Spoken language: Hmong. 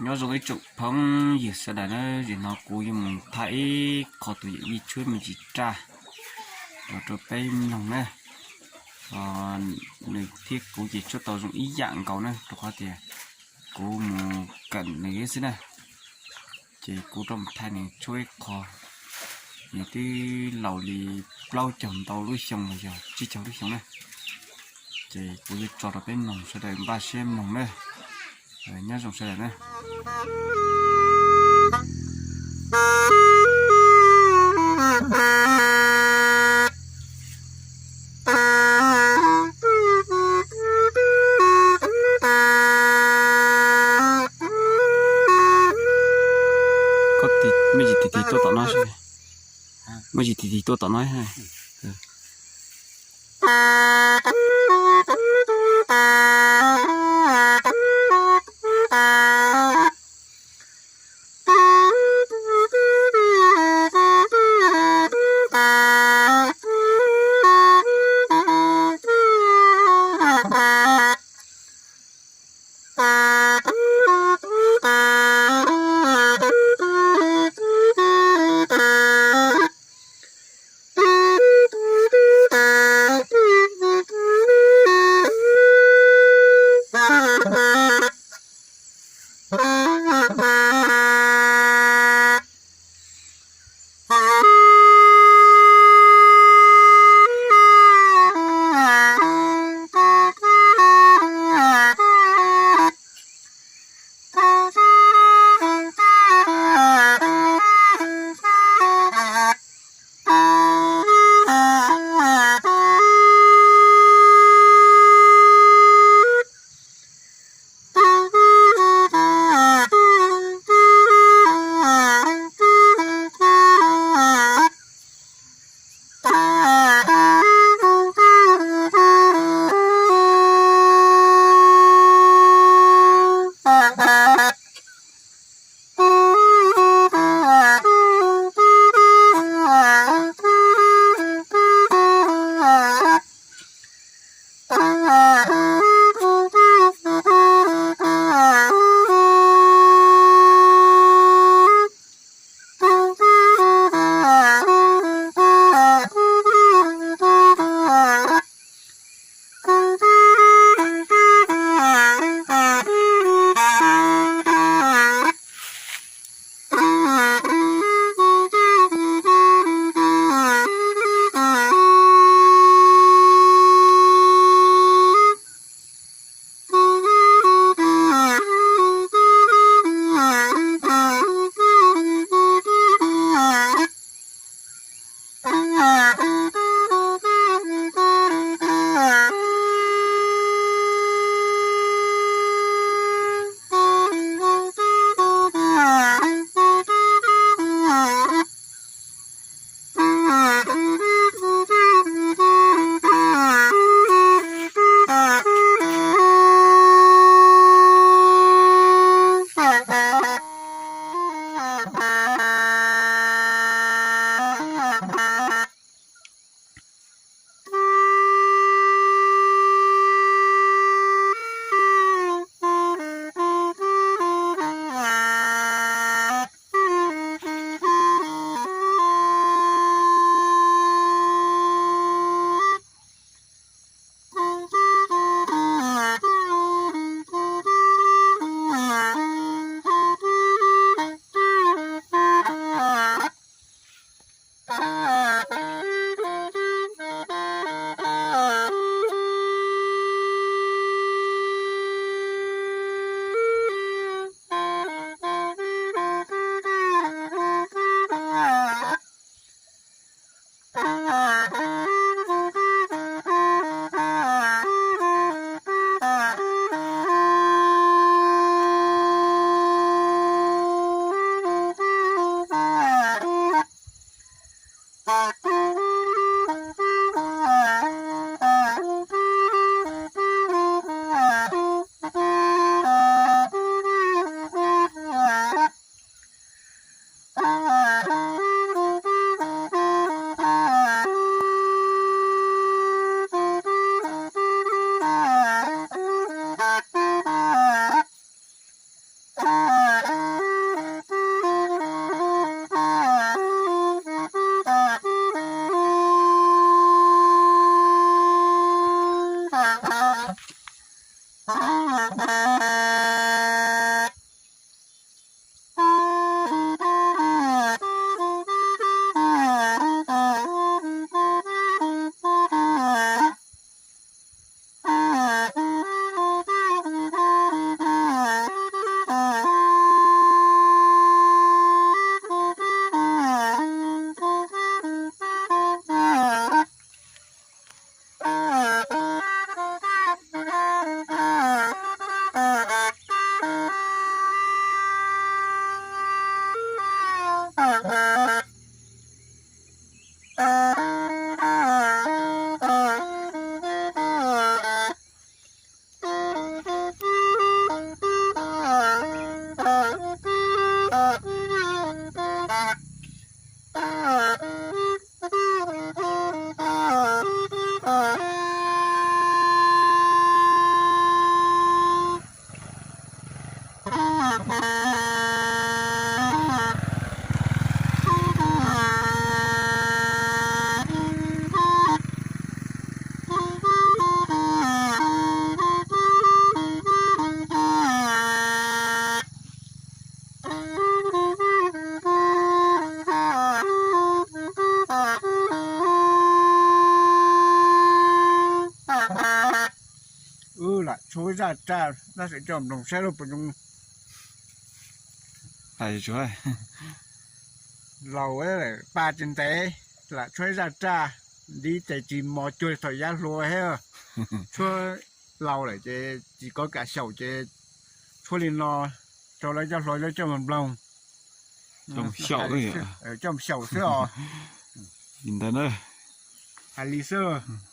Nyob zoo ib tsoom phooj ywg sawv daws na, zaum no kuv yuav mus thaij ib qho tus yawm yij tshuab me ntsis raj los rau peb mloog na. Nws thiab kuv ces tshuab tau zoo ib yam nkaus na, rau qhov tias kuv mus kawm nws xwb na. Ces kuv rov mus thaij nws tshuab ib qho, nws twb laus li plaub caug ntau lub xyoo los yog tsib caug lub xyoo na. Ces kuv yuav tso rau peb mloog, sawv daws npaj siab mloog na. Nyob zoo sawv daws na. Koj tig, muaj yim tig tig tuaj tom no, muaj yim tig tig tuaj tom no. Wb lam tshuab zaj raj, tab sis coj nploog saib lub puas zoo. Laus lawm, pa tsis ntev, lam tshuab zaj raj, ntiv tes tsis mos cuag thaum yav hluas thiab. Tshuab laus lawm ces tsis kov kam xyaum ces tshuab li no rau lawv cov hluas coj mus nploog, coj mus xyaum xwb os. Li ntawd na. Hais li xwb.